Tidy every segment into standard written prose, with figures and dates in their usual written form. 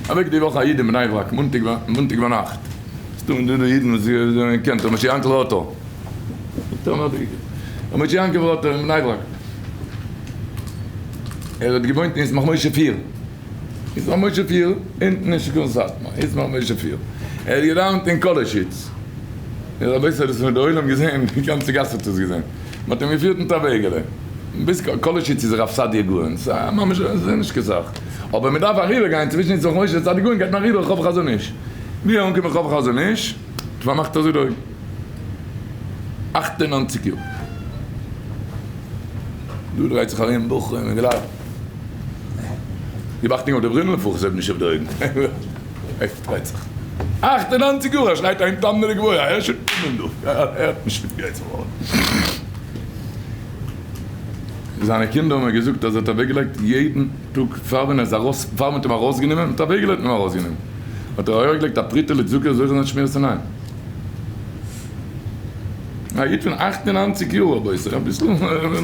אוועק די וואך א איד אין בני ברק מאנטאג מאנטאג ביינאכט, ס'דא דא אידן וואס קענט ר' משה יענקל ראטה, ר' משה יענקל ראטה אין בני ברק, ער האט געוואוינט אין ישמח משה פיר, ישמח משה פיר, אונטן אין שיכון סאטמאר, ישמח משה פיר, ער האט געדאווענט אין קאלעשיץ, און רבי האט עס פון די עולם געזען, די גאנצע גאס האט עס געזען, מען האט אים געפירט מיט א וועגעלע, ביז קאלעשיץ איז רב סעדיה גאון, ס'איז ממש נישט קיין סאך, אבער מען דארף אריבער גיין צווישן ישמח משה און סעדיה גאון גייט מען אריבער רחוב חזון איש, ווי ער אנקומען רחוב חזון איש, האט פארמאכט אזוי די אויגן, 98 יאר, דא דרייט זיך ארום בחורים און געלייט, גיב אכטונג אויף די ברילן לפחות אויב נישט אויף די אויגן. דרייט זיך 98 יאר ער שרייט אין תמנה לגבוה ער איז שוין תמים דא ער האט נישט מיט יצר הרע. זיינע קינדער האבן מיר געזאגט אז ער האט אוועקגעלייגט יעדן טאג פאר ווען ער איז ארויס פאר מען האט אים ארויסגענומען מען האט אוועקגעלייגט און ארויסגענומען האט ער אוועקגעלייגט א פרוטה לצדקה זוכה זיין שמירת עיניים. א איד פון 98 יאר רבותי אביסל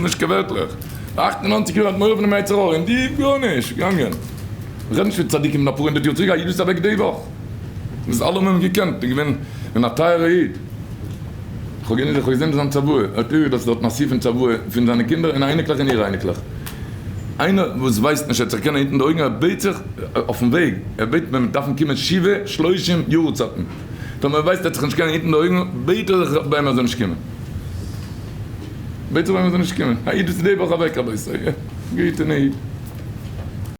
נישט קיין ווערטלעך 98 יאר האט מורא פונעם יצר הרע און די גארנישט געגאנגען. רעד נישט פון צדיקים פון אפאר הונדערט יאר צוריק, א איד וואס איז אוועק די וואך, וואס אלע האבן אים געקענט, און געווען און א טייערע איד, איך האב געזען זיין צוואה, ער האט איבערגעלאזט דארטן א ספר צוואה פון זיינע קינדער און אייניקלעך און איר אייניקלעך, איינער וואס ווייסט נישט ער האט זיך קענען היטן די אויגן, ער בעט זיך אויפן וועג, ער בעט מען דארפן קומען שבעה שלושים יארצייטן, טאמער ער ווייסט ער האט זיך נישט קענען היטן די אויגן, בעט ער זיך ביי אים ער זאל נישט קומען, בעט זיך ביי אים ער זאל נישט קומען, א איד וואס איז די וואך אוועק רבותי, געהיטענע איד.